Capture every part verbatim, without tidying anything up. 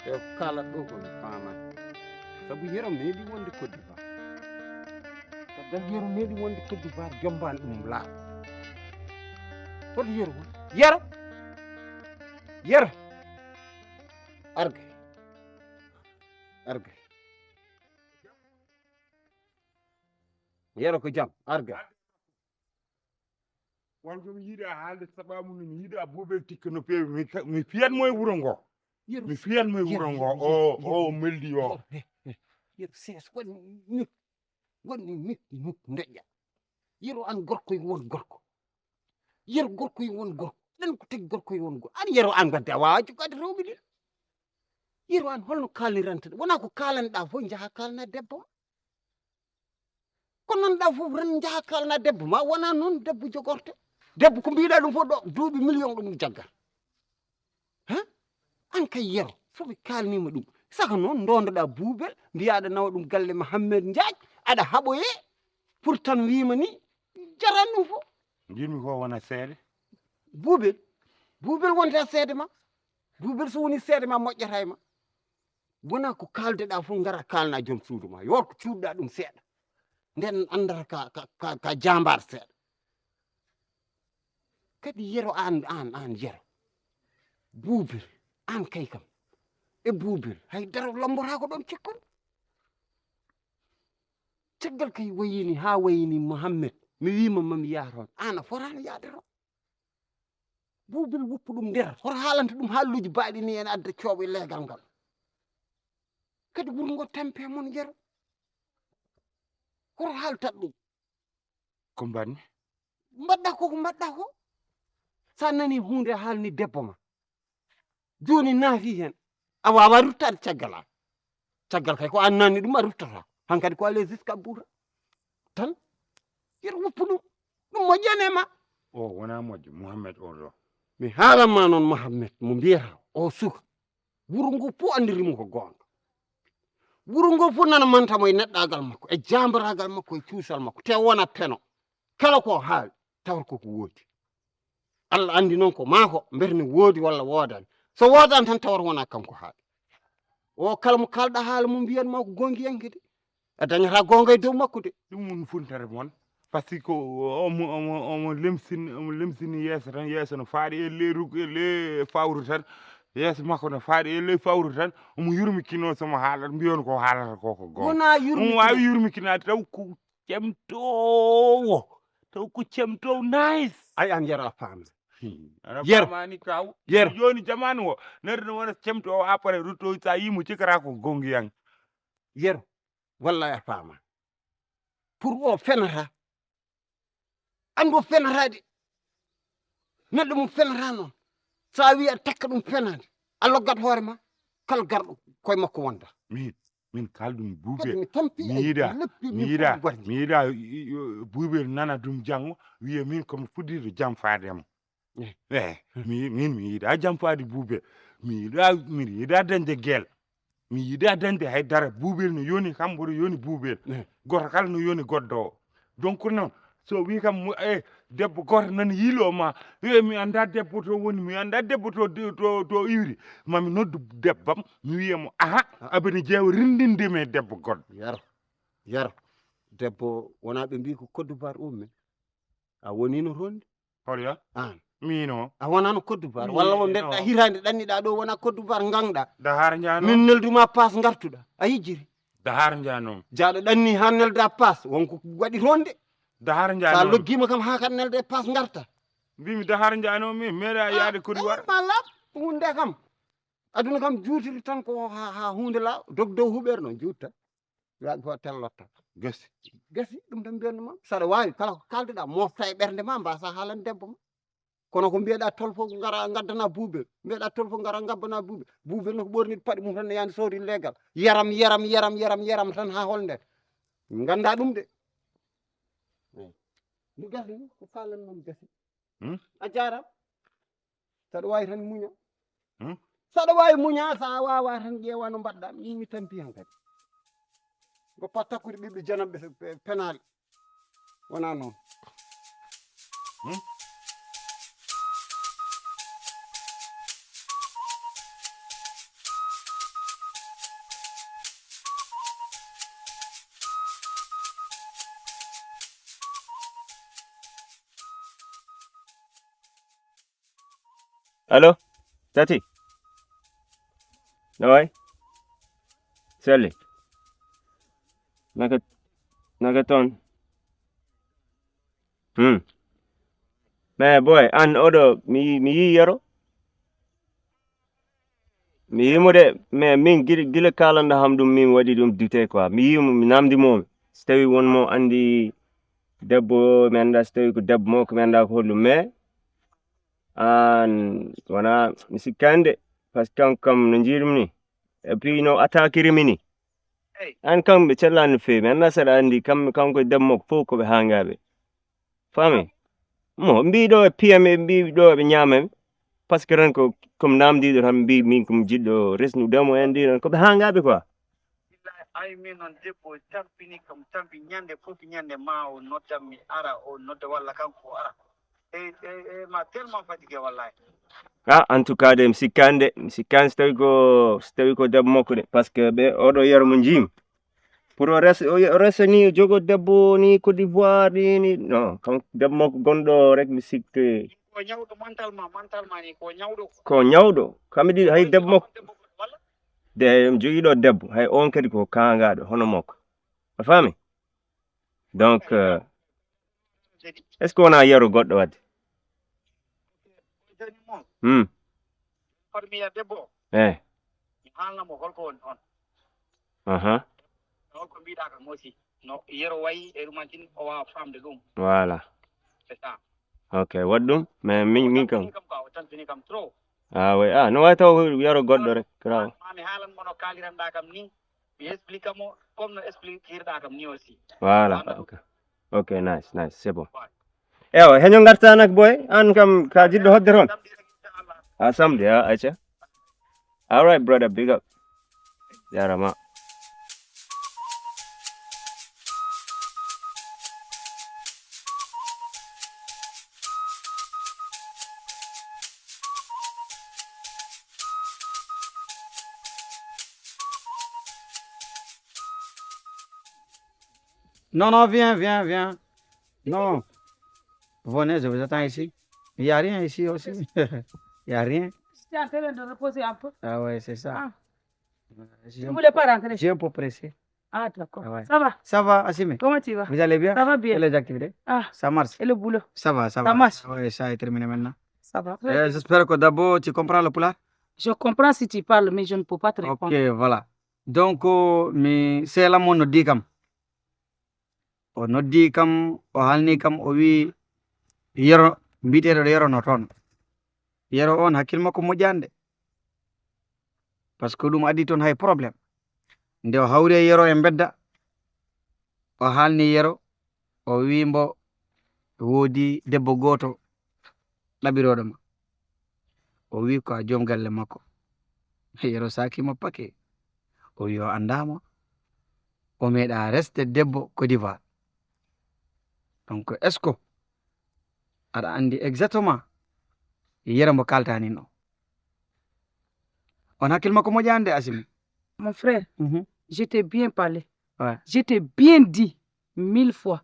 E ko kaalat ɗo ko mi faamaani. Sabu Yero meeɗi wonde Côte d'Ivoire. Caggal Yero meeɗi wonde Côte d'Ivoire, jombaan ɗum laaɓa. Hoto Yero woni? Yero! Yero! Arga. Arga. Yero ko jam, arga. Won ko mi yiɗa haalde sababu nde mi yiɗa Boubel Tikka no feewi. Mi ka-, mi fiyat mo e wuro ngo. Yero, mi fiyat mo e wuro ngo. Yero, o, Yero, o meldi o. Yero, he, he. Yero sees, won mi, won mi, mi, mi, ndeƴƴa. Yero an gorko, won gorko. Yero gorko, won gorko. Ɗen ko tagi gorko, won gorko. An Yero an gadda, a wawa jogade rewɓe ɗin. Yero an holno kaalniranta ɗum? Wona ko kaalanɗa fof njaha kaalna debbo ma. Ko nanɗa fof ren njaha kaalna debbo ma, wona noon debbo jogorte. Debbo ko mbiɗa ɗum fof ɗo, duuɓi million ɗum jaggat. Ha? An kay Yero, so ɓe kaalnima ɗum. Saka noon ndondoɗa Boubel, mbiyaɗa nawa ɗum galle Mohammed Ndiaye, aɗa haɓoye, pour tan wima ni, jaran ɗum fof. Jiɗmi ko wona seede. Boubel, Boubel wonta seede ma. Boubel so woni seede ma moƴƴata e ma. Wona ko kaaldeɗa fof ngara kaalna joom suudu ma. Yo ko cuuɗɗa ɗum seeɗa. Nden anndata ka, ka, ka, ka jambar seeɗa. Kadi Yero an, an, an Yero. Boubel, an kay kam. E Boubel, hay daro lambotako ɗon cikkon. Caggal kay wayini, ha wayini Mohammed. Mi wima mami yaha toon. An a fotaano yaade toon. Boubel woppu ɗum nder. Hoto haalanta ɗum haalluuji baaɗi ni ene adda cooɓe leegal ngal. Kadi wuro ngo tampe mon Yero. Hoto haaltat ɗum. Ko mbaɗmi? Mbaɗɗa ko, ko mbaɗɗa ko. Sa nani huunde haalni debbo ma. Jooni naafi heen. A waawaa ruttaade caggal an. Caggal kay ko an nanni ɗum a ruttata. Hankadi ko aller jusqu'à bout tan. Tan. Yero woppu ɗum. Ɗum moƴƴani e ma. O wonaa moƴƴo, Mohammed o ɗo. Mi haalan ma noon Mohammed mo mbiyata o suka. Wuro ngo fof anndiri mo ko goonga. Wuro ngo fof nana manta mo e neɗɗaagal makko, e jaambaraagal makko, e cuusal makko. Te wona peno. Kala ko haali, tawata koko woodi. Allah anndi noon ko maa ko mbetene woodi walla woodaani. So woodaani tan tawata wonaa kanko haali. O kala mo kaalɗa haala mum mbiyan ma ko goongiyanke de. A dañata goonga e dow makko de. Ɗum woni funtere mon. Par ce que omo, omo, omo lemsin-, omo lemsini yeeso tan, yeeso no faaɗi e ley rug-, e ley fawru tan. Yeeso makko no faaɗi e ley fawru tan. Omo yurmikino somo haalata, mbiyon ko haalata ko ko goonga. Wonaa yurmikino. Omo waawi yurmikinaade taw ko cemtoowo. Taw ko cemtoowo nice. Ay, an Yero a faamde. Hmm. Ana Yero. Faamaani kaw. Yero. Jooni jamaanu o, neri no wona cemtoowo après rutto sa yii mo cikata ko goongiyan. Yero, wallahi a faama. Pour o fenata. Anndu o fenata de. Neɗɗo mum fenata noon. Sa wi a takka ɗum fenaande. A loggat hoore ma. Kala garɗo koye makko wonda. Min, min kaalɗum Buubel. Kadi mi tampi mi e yiɗa, leppi mi min yiɗa, fof mi yiɗa, i-, i-, Buubel nana ɗum janngo, wiya min komi fuɗɗiiɗo jam faade mo. Eh. Eh, mi, min mi yiɗa jam faade Buubel. Mi yiɗa, mi yiɗa dañde gel. Mi yiɗa dañde hay dara. Buubel no yoni kam, mboɗo yoni Buubel. Eh. Goto kala no yoni goɗɗo o. Donc noon, so wi kam, mo, eh, debbo goto nana yiilo ma, eh, mi annda debbo to woni, mi annda debbo to, to, to iwri. Mami noddu debbam, mi wiya mo, aha, ah, aɓene jeewa rinndinde mi e debbo goɗɗo. Yero, Yero, debbo wona ɓe mbi ko koddubar ummi. A wonino ronde? Hoɗo ya? An. Miino. A wonano koddubar. Mi-, walla won nder no. Ɗa hitaande ɗanniɗa ɗo wona koddubar ngangɗa. Dahar njano. Min nelduma paas ngartuɗa. A yijjiri. Dahar njano. Jaaɗo ɗanni ha nelda paas. Wonko waɗi ronde. Dahar njano. Sa loggima kam ha kan nelde paas ngarta. Mbimi dahar njano mi meeɗa yaade koddubar. Ah, eh, ma laaɓ hunde kam. Aduna kam juutiri tan ko ha, ha hunde laaw. Dog dow huɓer no juutta. Waaɗi fof tellotta. Gasi. Gasi, ɗum tan mbiyanno ma. Saɗa waawi, kala ko kaalduɗa, mofta e ɓernde ma, mbasa haalan debbo ma. Kono ko mbiyeɗa tol fof ngara ngaddana Buubel. Mbiyeɗa tol fof ngara ngabbana Buubel. Buubel no ko ɓorni paɗi mum tan ne yani sodi legal. Yaram, yaram, yaram, yaram, yaram tan ha holnde. Ganda ɗum de. Eyi. Ndi gasi ni, ko kalan noon gasi. Hmm? A jaaraama. Saɗa waawi tan muña. Hmm? Saɗa waawi muña, sa waawa tan ƴeewa no mbaɗɗa. Min mi tampi han kadi. Goppa takkude ɓiɓɓe janamɓe so pe-, penaali. Wona noon. Hmm? Allo? Tati? No wayi? Selli? Naka, naka toon? Hmm. Mais boy, aan oɗo, mi, mi yii Yero. Mi yii mo de, mais min gila, gila kaalanɗaa am ɗum, min waɗi ɗum doute quoi. Mi yii mo, mi naamndii mo. Si tawii won mo anndi debbo, mi anndaa si tawii ko debbo makko, mi anndaa ko holɗum. Mais aan wonaa mi sikkaani de, parce que kanko kam no njiiɗumi ni, et puis no attaquer mi ni. Aan kam ɓe cellaani no feewi, mi anndaa si aɗa anndi kam, kanko e debbo makko fof ko ɓe haangaaɓe. Faami? Mo mbii ɗo e piya mi, mbii ɗo ɓe ñaama mi, parce que tan ko, ko mi naamndiiɗo tan, mbii min ko mi jiɗɗo resnude mo en ɗi tan, ko ɓe haangaaɓe quoi. Billahi, ay min noon debbo tampini kam, tampi ñande fof, ñande ma o nodda mi ara, o nodda walla kanko o ara. E, e, e ma tellement fatigué wallahi. Ah, en tout cas de, mi sikkaani de, mi sikkaani si tawi ko, si tawi ko debbo makko de, parce que ɓe, oɗo Yero mo njiimi. Pour o res-, o, o resa ni, o jogo debbo ni, Côte d'Ivoire ni, ni. Non, kanko debbo makko gonɗo rek, mi sikki. Ko ñawɗo mentalement, mentalement ni, ko ñawɗo. Ko ñawɗo. Kamɓe ɗiɗo, hay debbo makko. Debbo walla? De, mi jogii ɗo debbo, hay on kadi ko kaangaaɗo, hono makko. A faami? Donc, euh, est-ce que wonaa Yero goɗɗo wadde? Hmm. Kono mi yiya debbo o, Eh. mi haalna mo holko woni on. Aha. Holko mbiɗa kam aussi. No Yero wayi e ɗum antin o waawa faamde ɗum. Voilà. C'est ça. Ok, waɗ ɗum. Mais min, min kam. Kam quoi, o tampini kam trop. Ah, oui. Ah, no wayi taw Yero goɗɗo rek. Graw. Ma mi haalan mo no kaaliranɗa kam ni. Mi explique mo comme no expliquirɗa kam ni aussi. Voilà. Ok. Ok, nice, nice. C'est bon. Ewa, heño ngarta nak boy. Aan kam ka jiɗɗo hoɗde toon. Ah, samedi, ah, ayca. All right, brother, big up. Jarama. Non, non, viens, viens, viens. Non. Venez, je vous attends ici. Il n'y a rien ici aussi. Il n'y a rien. J'étais en train de reposer un peu. Ah ouais, c'est ça. Ah. Euh, je Tu ne voulais pas rentrer? J'ai un peu pressé. Ah, d'accord. Ah ouais. Ça va? Ça va, Assimi? Comment tu vas? Vous allez bien? Ça va bien. Et les activités? Ah, Ça marche? Et le boulot? Ça va, ça Ça va. marche? Ouais, ça est terminé maintenant. Ça va. Euh, J'espère que d'abord tu comprends le pulaar. Je comprends si tu parles, mais je ne peux pas te Ok, répondre. Voilà. Donc, euh, mi seelan mo noddi kam. O noddi kam, o haalni kam, o wi Yero, mbiyeteeɗo Yero no toon. Yero on hakkil makko moƴƴaani de. Parce que ɗum addi toon hay problème. Nde o hawri e Yero e mbedda, o haalni Yero, o wi mbo woodi debbo gooto ɗaɓirooɗo ma. O wi ko a joom galle makko. Yero saaki mo pake. O wi o anndaama. O meeɗa resde debbo Côte d'Ivoire. Donc, est-ce que aɗa anndi exactement Yero mbo kaaltaani no? On hakkil makko moƴƴaani de, Assimi. Mon frère, Mhm. je t'ai bien parlé. Ouais. Je t'ai bien dit mille fois.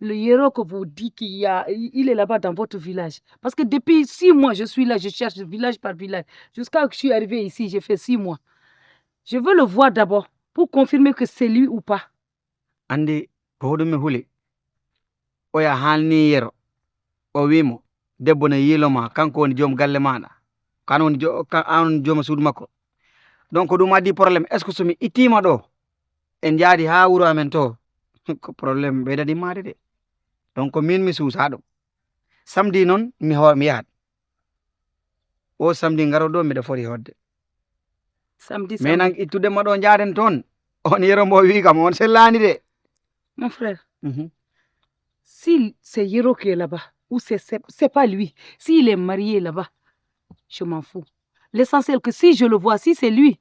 Le Yero que vous dites qu'il y a, il est là-bas dans votre village. Parce que depuis six mois, je suis là, je cherche village par village. Jusqu'à que je suis arrivé ici, j'ai fait six mois. Je veux le voir d'abord pour confirmer que c'est lui ou pas. Anndi ko hoɗum mi huli? Oya haalni Yero. O wi mo, debbo no yiilo ma, kanko woni joom galle maaɗa. Ko an woni jo-, ka-, an woni jooma suudu makko. Donc, ko ɗum addi problème. Est-ce que so mi ittiima ɗo, en njaadi haa wuro amen to, ko problème ɓeydani maade de. Donc, ko min mi suusa ɗum. Samedi noon, mi ho-, mi yahat. O samedi ngaro ɗo, miɗa foti hoɗde. Samedi, Mais samedi. Nan ittude ma ɗo njaaden toon. On Yero mbo wi kam, on sellaani de. Mon frère, Mhm. si c'est Yero qui est là-bas, ou c'est, c'est, c'est pas lui, s'il est marié là-bas, je m'en fous. L'essentiel que si je le vois, si c'est lui,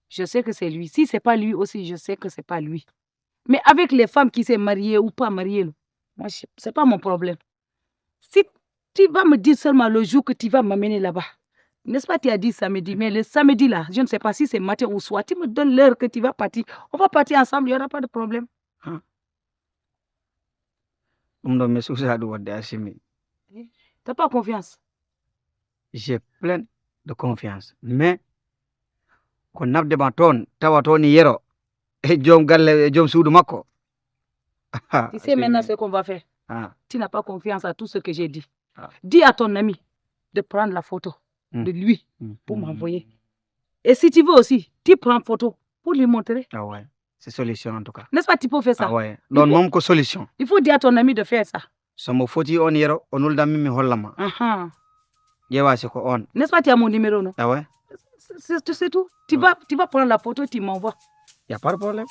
je sais que c'est lui. Si c'est pas lui aussi, je sais que c'est pas lui. Mais avec les femmes qui sont mariées ou pas mariées, là, moi, je- c'est pas mon problème. Si tu vas me dire seulement le jour que tu vas m'amener là-bas, n'est-ce pas, tu as dit samedi, mais le samedi là, je ne sais pas si c'est matin ou soir, tu me donnes l'heure que tu vas partir. On va partir ensemble, il n'y aura pas de problème. Ɗum ɗo mi suusa ɗum waɗde Assimi. T'as pas confiance? J'ai plein de confiance. Mais ko naɓde ma toon, tawa toon e Yero, e joom galle, e joom suudu makko. Tu sais maintenant ce qu'on va faire. Ah. Tu n'as pas confiance à tout ce que j'ai dit. Ah. Dis à ton ami de prendre la photo de lui pour m'envoyer. Et si tu veux aussi, tu prends photo pour lui montrer. Ah ouais. C'est solution en tout cas. N'est-ce pas, tu peux faire ça? Ah ouais. Donc, même que solution. Il faut dire à ton ami de faire ça. So mo foti on Yero, o nuldan min, mi holla ma. Aha. Ƴeewa si ko on. N'est-ce pas, tu as mon numéro, non? Ah ouais. C'est, c'est, c'est tout. Tu vas, tu vas prendre la photo, tu m'envoies. Y a pas de problème.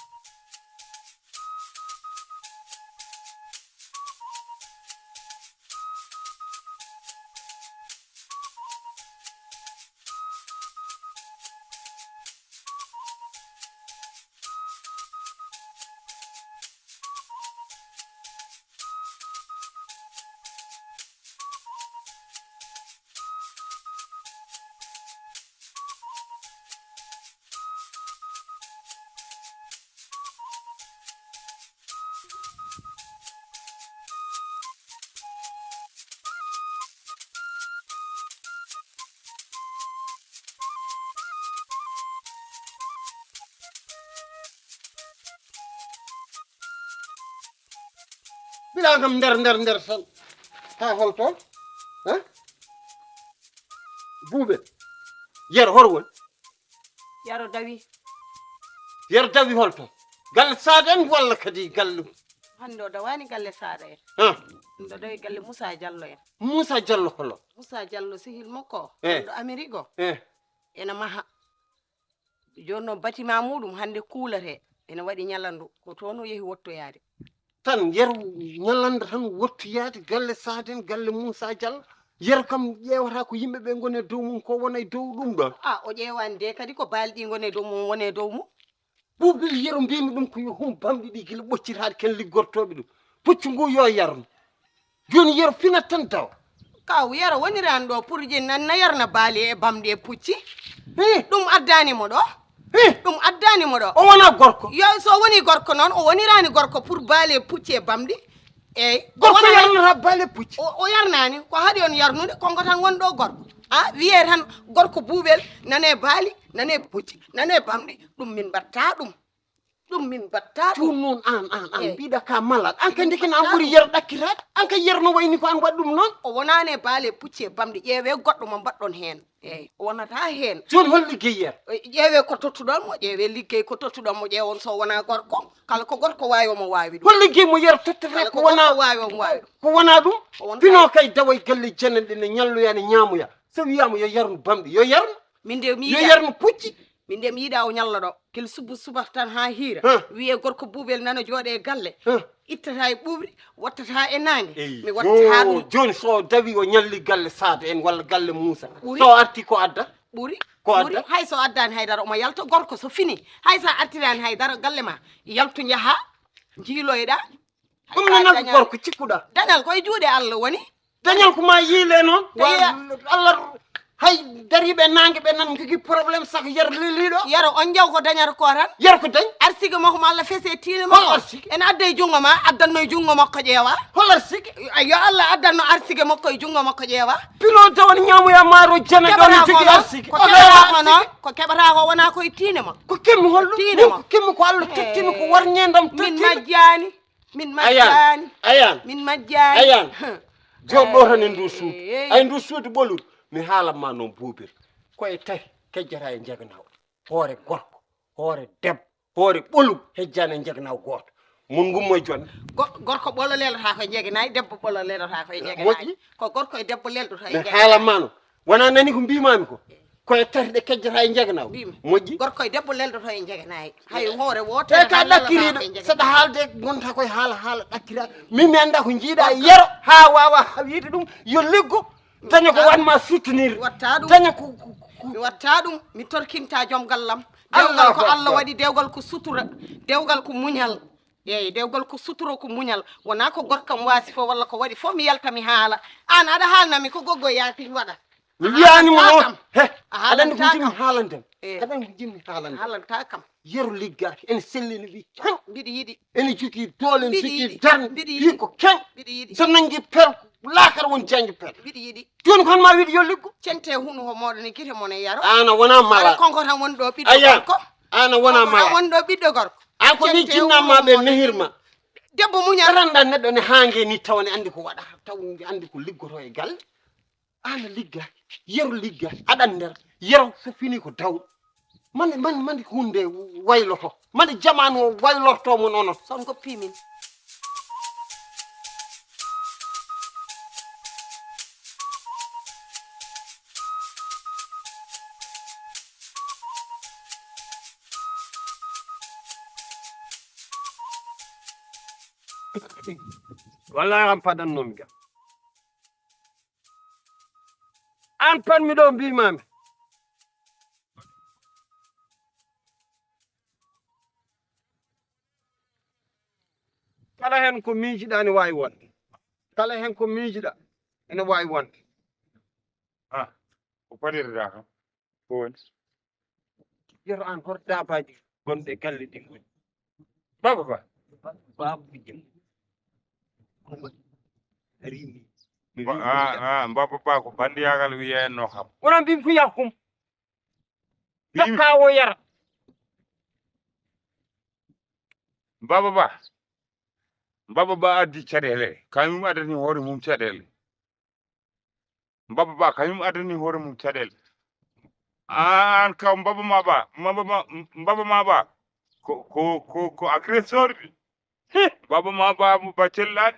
Bila kam nder, nder, nder tan. Ha holto? Ha? Buuɓe. Yero hor woni? Yero dawi. Yero dawi holto? Galle Saada en walla kadi galle? Hannde o dawaani galle Saada en. Ha? Ɗum ɗo dawi galle Moussa Diallo en. Moussa Diallo holo? Moussa Diallo sehil makko o. Eh. Ɗo Amérique o. Eh. Ena maha. Jooni noon bâtiment muɗum hannde kuulatee. Ena waɗi ñalandu. Ko toon o yehi wottoyaade. Tan Yero ñalanda tan wottoyaade galle Saada en, galle Moussa Diallo. Yero kam ƴeewata ko yimɓe ɓe ngoni e dow mum, ko wona e dow ɗum ɗon. A, o ƴeewaani de kadi ko baali ɗi ngoni e dow mum, woni e dow mum. Buubil Yero mbiymi ɗum ko yo hum bamɗi ɗi gila ɓoccitaade ken liggortooɓe ɗum. Puccu ngu yo yarnu. Jooni Yero finat tan dawa. Kaw Yero woniraani ɗo pour je nan na yarna baali e bamɗi e pucci. Hi. Ɗum addaani mo ɗo. Hi. Ɗum addaani mo ɗo. O wona gorko. Yo so woni gorko noon, o woniraani gorko pour baali e pucci e bamɗi. Eey. Gorko yarnata baali e pucci. O, o yarnaani. Ko haɗi on yarnude, konko tan woni ɗo gorko. A, wiyee tan gorko buuɓel, nane baali, nane pucci, nane bamɗi. Ɗum min mbaɗta ɗum. Ɗum min mbaɗta ɗum. Tun noon aan, aan, aan mbiɗa ka malal. Aan kadi ndeken aan ɓuri Yero ɗakkitaade. Aan kay Yero no wayni ko aan waɗi ɗum noon. O wonaani e baali e pucci e bamɗi. Ƴeewee goɗɗo mo mbaɗɗon heen. Eey, o wonata heen. Jooni hol liggey Yero? Ƴeewee ko tottuɗon mo, ƴeewee liggey ko tottuɗon mo, ƴeewon so wonaa gorko. Kala ko gorko waawi omo waawi ɗum. Hol liggey mo Yero tottata ko wonaa, ko wonaa ɗum? O wonata. Fino kay dawa e galle jananɗe ne ñalloya ne ñaamoya. So wiyaama yo yarnu bamɗi, yo yarnu. Min de mi yiɗaa. Yo yarnu pucci. Min de mi yiɗaa o ñalla ɗo. Kel subu subaka tan haa hiira. Hã. Wiyee gorko buubel nana jooɗe e galle. Hã. Ittata e ɓuuɓri, wattata e naange. Eyi. Mi watta ɗum. Jooni so o dawi o ñalli galle Saada en walla galle Muusa. Ɓuri. So o arti ko adda? Ɓuri. Ko adda? Ɓuri. Hay so addaani haydara omo yalta gorko so fini. Hay so a artiraani haydara galle ma. Yaltu njaha. Njiiloyɗa. Ɗum ne nafa gorko cikkuɗa. Dañal ko e juuɗe Allah woni. Dañal ko ma yiile noon. Wa-, Allah, hay dariiɓe naange ɓe nan njogii problème saka Yero leliiɗo. Yero on jaw ko dañata ko tan. Yero ko dañ? Arsike makko mo Allah fese tiine makko. Hol arsike? Ene adda e junngo ma, addanno e junngo makko ƴeewa. Hol arsike? Ay, yo Allah addanno arsike makko e junngo makko ƴeewa. Pilo dawan ñaamoya maaro jana ɗo ne jogii arsike. Ko keɓata ko noon, ko keɓata ko wona ko e tiine makko. Ko kemmi holɗum? Tiine makko. Ko kemmi ko Allah tottimi ko war ñeendam tottimi. Min majjaani. Min majjaani. Ayaan. Min majjaani. Ayaan. Jooɗ ɗo tan e ndu suudu. Eey. Ay ndu suudu ɓolum. Mi haalan ma noon buubir. Ko e tati kejjata e njegnaaw. Hoore gorko, hoore debbo, hoore ɓolum hejjaani e njegnaaw gooto. Mon ngummo e jonne. Go-, gorko ɓolo lelotaako e njegnaayi, debbo ɓolo lelotaako e njegnaayi. Moƴƴi. Ko gorko e debbo lelotaako e njegnaayi. Mi haalan ma noon. Wona nani ko mbiimaami ko? Ko e tati ɗe kejjata e njegnaaw. Mbimi. Moƴƴi. Gorko e debbo leldoto e njegnaayi. Hay hoore wootere. E ka ɗakkiriiɗo, saɗa haalde gonta koye haala, haala ɗakkira. Min mi annda ko njiiɗa Yero, haa waawa wiide ɗum, yo liggo, daña ko waɗma soutenir. Mi watta ɗum. Daña ko, ko, ko, ko. Mi watta ɗum, mi torkinta joom gallam. Dewgal ko Allah waɗi, dewgal ko sutura, dewgal ko muñal. Eeyi, dewgal ko sutura, ko muñal. Wona ko gorkam waasi fof walla ko waɗi fof mi yalta mi haala. Aan aɗa haalna mi ko goggo Yaasin waɗa. Mi wiyaani mo noon. He, aɗa anndi ko njiɗmi haalande. Eh. Aɗa anndi ko njiɗmi haalande. Haalanta kam. Yero liggaaki, ene selli, ene wi keŋ. Mbiɗa yiɗi. Ene jogii doole, ene jogii darnde. Mbiɗa yiɗi. Wi ko keŋ. Mbiɗa yiɗi. So nanngi pelko, Laakar won jañde pet. Wiɗi yiɗi. Jooni kon ma wiɗi yo liggo. Cente hunu ko moɗon e gite mon e yaro. Ana wona mala. Wala konko tan woni ɗo ɓiɗɗo Aya. Gorko. Ana wona Konko tan mala. Woni ɗo ɓiɗɗo gorko. An ko ni Cente jinnamma hunu ɓe mo- nehirma. Debbo muñal. Randa neɗɗo ne hange ni taw ne andi ko waɗa. Taw ne andi ko liggoto e galle. Ana ligga. Yero ligga. Aɗan nder. Yero so fini ko daw. Mande, mande, mande hunde wayloto. Mande jamanu o waylorto mo nono. Son goppi min. Wallahi an paɗannomi ga. An pat mi ɗo mbimami. Kala hen ko miijiɗa ne wawi wonde. Kala hen ko miijiɗa ene wawi wonde. Ah, ko paɗirɗa kam. Ko woni? Yeto an hoto dabaji gonɗe galle ɗi ngoni. Baba ba. Babu jam. Rini. Ba, ah, ah, baba ba ko bandiyagal wiyenno kam. Wona mbim ko yahum. Baba ba. Baba ba addi caɗele. Kamum addani hoore mum caɗele. Baba ba kamum addani hoore mum caɗele. An kam baba ma ba, baba ma, baba ma ba. Ko, ko, ko, ko agresseur. Baba ma ba mo ba cellaɗe.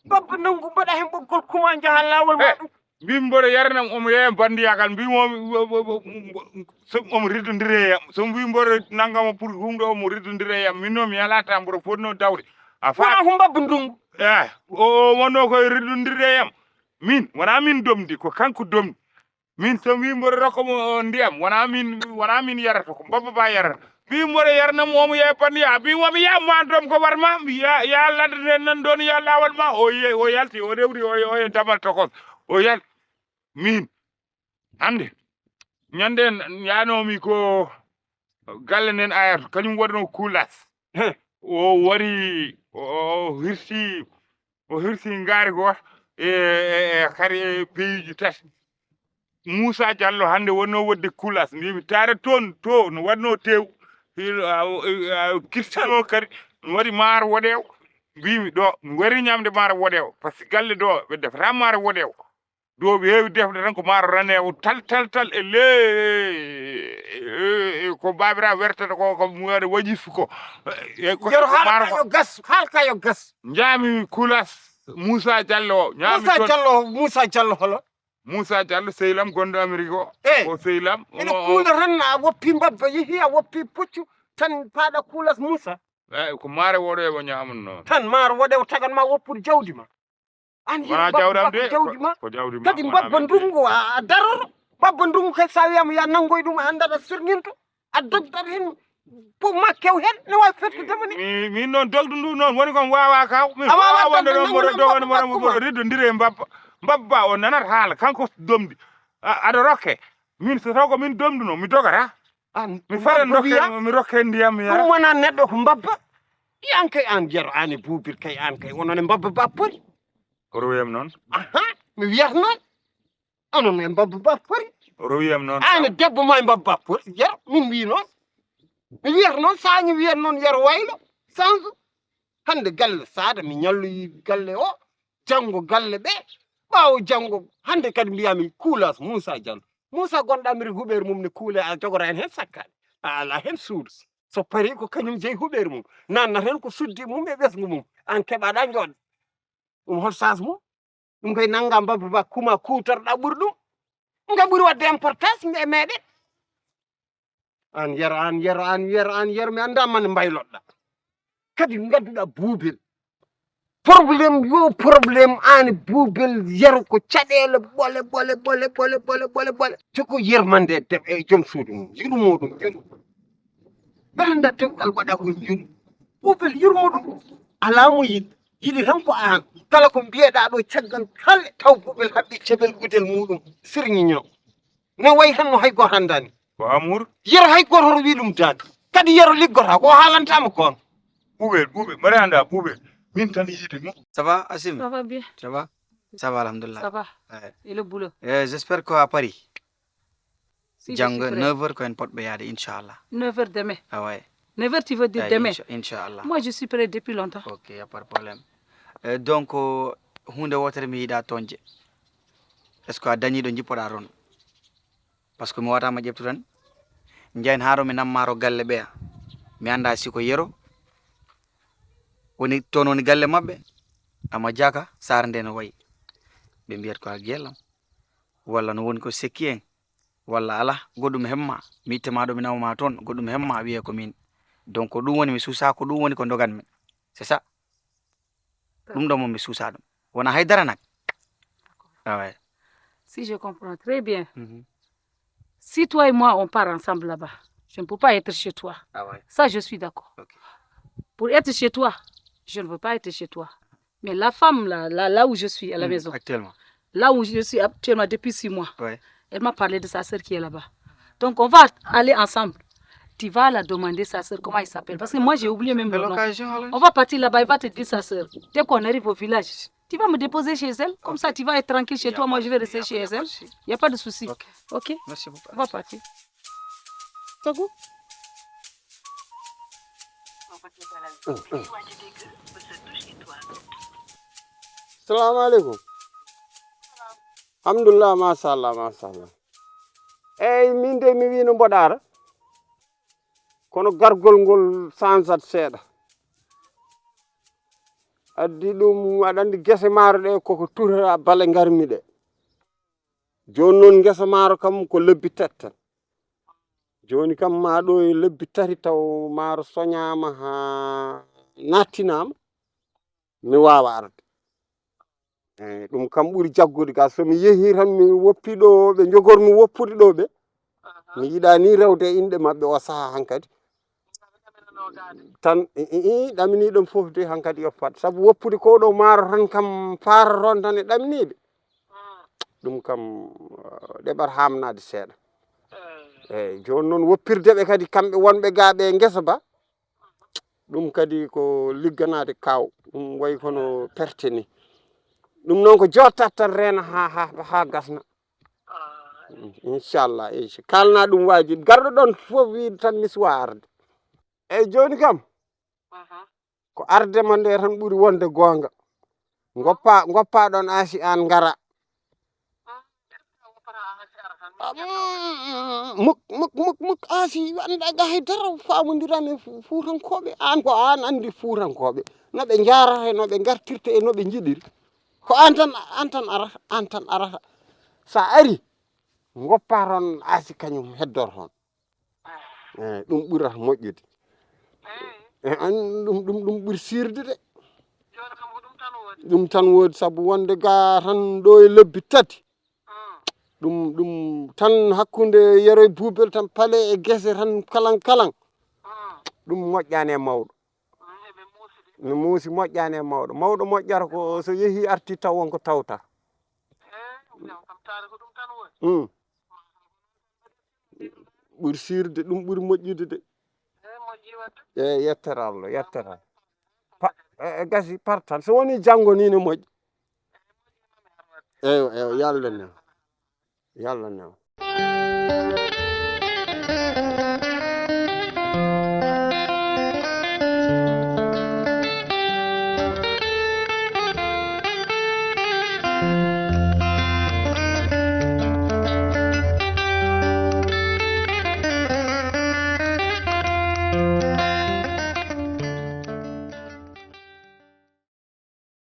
Babba nangu mbaɗa hen ɓoggol kuma jaha lawol ma ɗum. Mbimi mboɗo yaranam omo yeeya bandiyagal. Mbimi omo, omo riddondire e yam. So mbi mboɗo nanngama pour humɗo omo riddondire e yam. Min noon mi yalata mboɗo fotno dawde. A fa- Wona ko mbabba ndungu. Eh, o, o wonno koye riddondire e yam. Min, wona min domdi, ko kanko domdi. Min so mi mboɗo rokka mo ndiyam, wona min, wona min yarata, ko mbabba ba yarata. Mi mboɗo yarana mo, omo yeeya bandiya, mi wami ya ma dom ko war ma, ya, ya ladde nden nan ɗon, ya lawol ma. O ye, o yalti, o rewri, o, o e damal tokos. O yal, min. Hande, ñande yanomi ko galle nden ayat, kañum waɗno kulas. He. O wari, o, o hirsi, o hirsi ngaari ko e, e, e kadi e peyiji tati. Moussa Diallo hande wonno wodde kulas. Mbimi taare toon, to no waɗno tew. Hil-, a, a, a, kirtino kadi, mi waɗi maaro woɗewo. Mbimi ɗo, mi wari ñamde maaro woɗewo. Par ce que galle ɗo, ɓe defata maaro woɗewo. Ɗo ɓe heewi defde tan ko maaro ranewo tal, tal, tal, e le, e, e, e, ko babira wertata ko, ko mi waɗa wajifu ko. E, ko, Yero ko haala maaro ka ko. Yo gas, haala ka yo gas. Ñaami kulas Moussa Diallo o, ñaami Moussa toon. Diallo, Moussa Diallo holo? Moussa Diallo, sehil am gonɗo Amérique o. Eh, o sehil am, ene o, o. Kuula tan, a woppi mbabba, yehi a woppi puccu, tan paɗa kulas Moussa. Eh, ko maaro woɗewo ñamanno. Tan maaro woɗewo tagan ma woppude jawdi ma. An wona jawdam de, jawdi ma. Ko jawdi ma, kadi wona mbabba ndungu a, a daroro. Mbabba ndungu kay sa wiyama ya nanngoy ɗum, a anndat a sirñinto. A dogdat hen, ko ma kew hen, ne wawi fettude mo ni. Mi, min noon dogdu ndu noon, woni kon wawa kaw. Min a wawa wonde ɗon mboɗo dogana mboɗo mboɗo riddondire e mbabba. Mbabba o nanat haala, kanko domdi. A, aɗa rokke. Min so taw ko min domduno, mi dogata. An mi fara dokke, mi rokke ndiyam, mi yara. Ɗum wona neɗɗo ko mbabba. Yan kay an Yero, an e Buubir kay, an kay, onon e mbabba ba pori. Ko rewiyam noon. Aha, mi wiyata noon. Onon e mbabba ba pori. O rewiyam noon. An e debbo ma e mbabba ba pori. Yero, min wi noon. Mi wiyata noon, sañi wiyata noon Yero waylo. Sanso. Hande galle saada, mi ñalloyi galle o. Janngo galle ɓe. Ɓaawo janngo, hande kadi mbiyami kulas Moussa Diallo. Moussa gonɗo Amérique huɓeere mum ne kuule a jogora en hen sakkaaɓe. A ala hen suudu. So pari ko kañum jeyi huɓeere mum. Nannata hen ko suddi mum e ɓesngu mum. An keɓaɗa jooɗde. Ɗum hol sas mum? Ɗum kay nannga mbabba ba kuma kuutorɗa ɓuri ɗum. Nga ɓuri wadde importance e meɗen. An Yero, an Yero, an Yero, an Yero, mi annda man mbayloɗɗa. Kadi ngadduɗa Buubel. Problème yo problème, an Buubel Yero ko caɗeele ɓole, ɓole, ɓole. Joko yermande e deb-, e joom suudu mum. Yurmo ɗum, yurmo. Mbeɗa annda dewgal waɗa ko yuru. Buubel yurmo ɗum. Alaa mo yiɗi. Yiɗi tan ko an. Kala ko mbiyeɗa ɗo caggal kala taw Buubel haɓɓi ceɓel gudel muɗum. Sirñiño. Ne wayi tan no hay gooto anndaani. Ko amour? Yero hay gooto hoto wii ɗum daande. Kadi Yero liggota ko o haalantama ko on. Buubel, Buubel, mbaɗa annda Buubel. Min tan yiide mo. Ça va, Assimi? Ça va bien. Ça va? Ça va, alhamdulillah. Ça va. Et le boulot? Eh, j'espère que a pari. Si, je suis Janngo prêt. neuf heures ko en potɓe yaade, inchallah. neuf heures demain. Ah ouais. neuf heures, tu veux dire Eh, demain? Incha- inchallah. Moi, je suis prêt depuis longtemps. Ok, y a pas de problème. Eh, donc, hunde wootere mi yiɗa toñde. Est-ce que a dañi ɗo jippoɗa toon? Parce que mi wawatama ƴeftu tan. Njayen haa ɗo mi namma to galle ɓeya. Mi annda si ko Yero woni toon woni galle maɓɓe. Amma Jaka Saare nde no wayi. Ɓe mbiyat ko a geelam. Walla no woni ko sekki en. Walla ala goɗɗum hemma. Mi ittema ɗo mi nawma toon goɗɗum hemma wiye ko min. Donc ko ɗum woni mi suusa ko ɗum woni ko doganmi. C'est ça. Ɗum ɗo mo mi suusa ɗum. Wona haydara nak. Ah ouais. Si je comprends très bien, Mhm. si toi et moi on part ensemble là-bas, je ne peux pas être chez toi. Ah ouais. Ça, je suis d'accord. Ok. Pour être chez toi, je ne veux pas être chez toi. Mais la femme, là, là, là où je suis à la Mm, maison, actuellement. là où je suis actuellement depuis six mois, Ouais. elle m'a parlé de sa sœur qui est là-bas. Donc, on va aller ensemble. Tu vas la demander, sa sœur, comment elle s'appelle. Parce que moi, j'ai oublié même C'est le nom. L'occasion, alors. On va partir là-bas, elle va te dire sa sœur. Dès qu'on arrive au village, tu vas me déposer chez elle. Comme ça, tu vas être tranquille chez Ok. toi, moi, je vais Y a- rester chez y a pas de elle. souci. Il n'y a pas de souci. Ok. Ok? Merci beaucoup. On va partir. Tagu. Salamu aleykum. Alhamdulillah, machallah, machallah. Eyyi, min de mi wino mboɗa ara. Kono gargol ngol sansat seeɗa. Addi ɗum, aɗa andi gese maaro ɗe koko turra bale ngarmi ɗe. Joni noon ngesa maaro kam ko lebbi tati tan. Joni kam ma ɗo e lebbi tati taw maaro soñama ha nattinama, mi wawa arde. Eyyi, ɗum kam ɓuri jaggude ga, so mi yeehi tan mi woppi ɗo ɓe jogormi woppude ɗo ɓe. Mi yiɗa ni rewde e inɗe maɓɓe o saaha hankadi. Tan i, i, i, ɗamini ɗum fof de hankadi yo fat. Sabu woppude ko ɗo maaro tan kam faata toon tan e ɗaminiɓe. Ɗum kam, eh, ɗeɓat hamnade seeɗa. Eyyi, joni noon woppirde ɓe kadi kamɓe wonɓe ga ɓe ngesa ba. Ɗum kadi ko ligganade kaw. Ɗum wayi kono perte ni. Ɗum noon ko jottat tan reena ha, ha, ha gasna. Inchallah, incha-, kalna ɗum waji. Garɗo ɗon fof wiide tan mi suwa arde. Eyyi, joni kam, ko arde ma nde tan ɓuri wonde goonga. Goppa, goppa ɗon aasi an ngara. Ah, mm, muk, muk, muk, muk, aasi, anda ga hay dara famondirani fu-, fuutankoɓe. An ko an andi fuutankoɓe. No ɓe jarata, no ɓe gartirta e no ɓe jiɗiri. Ko an tan, an tan arata, an tan arata. Sa ari, goppa toon aasi kañum heddor toon. Eyyi, ɗum ɓurata moƴƴude. Eyyi, an ɗum, ɗum, ɗum ɓuri sirde de. Ɗum tan woodi sabu wonde ga tan ɗo e lebbi tati. Ɗum, ɗum tan hakkunde Yero e Buubel tan pale e gese tan kalan kalan. Ɗum moƴƴani e mawɗo. Mi muusi moƴƴani e mawɗo. Mawɗo moƴƴata ko so yeehi arti taw wonko tawta. Mm. Ɓuri sirde, ɗum ɓuri moƴƴude de. Eyyi, yettere Allah, yettere Allah. Pa-, e, e gasi partan. So woni janngo ni ne moƴƴi. Eyyo, eyyo, yo Allah new. Yo Allah new.